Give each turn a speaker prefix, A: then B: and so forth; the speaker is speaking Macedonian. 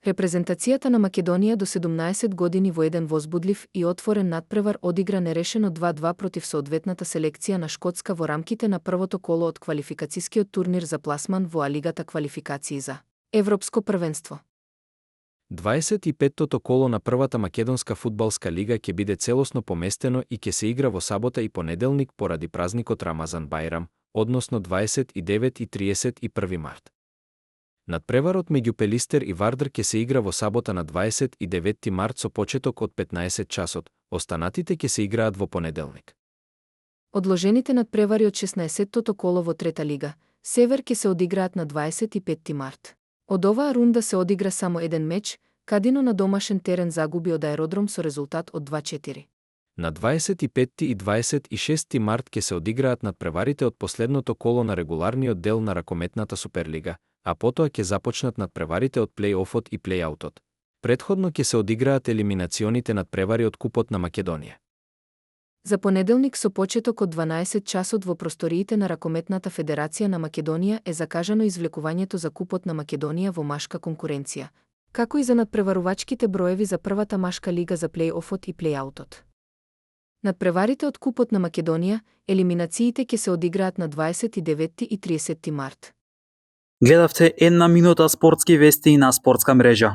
A: Репрезентацијата на Македонија до 17 години во еден возбудлив и отворен надпревар одигра нерешено 2-2 против соодветната селекција на Шкотска во рамките на првото коло од квалификацискиот турнир за пласман во А-лигата квалификации за Европско првенство.
B: 25-тото коло на првата македонска фудбалска лига ќе биде целосно поместено и ќе се игра во сабота и понеделник поради празникот Рамазан Бајрам, односно 29 и 31 март. Надпреварот меѓу Пелистер и Вардар ќе се игра во сабота на 29 март со почеток од 15 часот, останатите ќе се играат во понеделник.
A: Одложените надпревари од 16-тото коло во Трета лига, Север ќе се одиграат на 25 март. Од оваа рунда се одигра само еден меч, Кадино на домашен терен загуби од Аеродром со резултат од 2-4.
B: На 25 и 26 март ќе се одиграат надпреварите од последното коло на регуларниот дел на ракометната Суперлига, а потоа ќе започнат надпреварите од плей-офот и плей-аутот. Предходно ќе се одиграат елиминационите надпревари од Купот на Македонија.
A: За понеделник со почеток од 12 часот во просториите на Ракометната Федерација на Македонија е закажано извлекувањето за Купот на Македонија во машка конкуренција, како и за надпреварувачките броеви за првата машка лига за плей-офот и плей-аутот. Надпреварите од Купот на Македонија, елиминациите ќе се одиграат на 29 и 30 март.
C: Гледавте една минута спортски вести на спортска мрежа.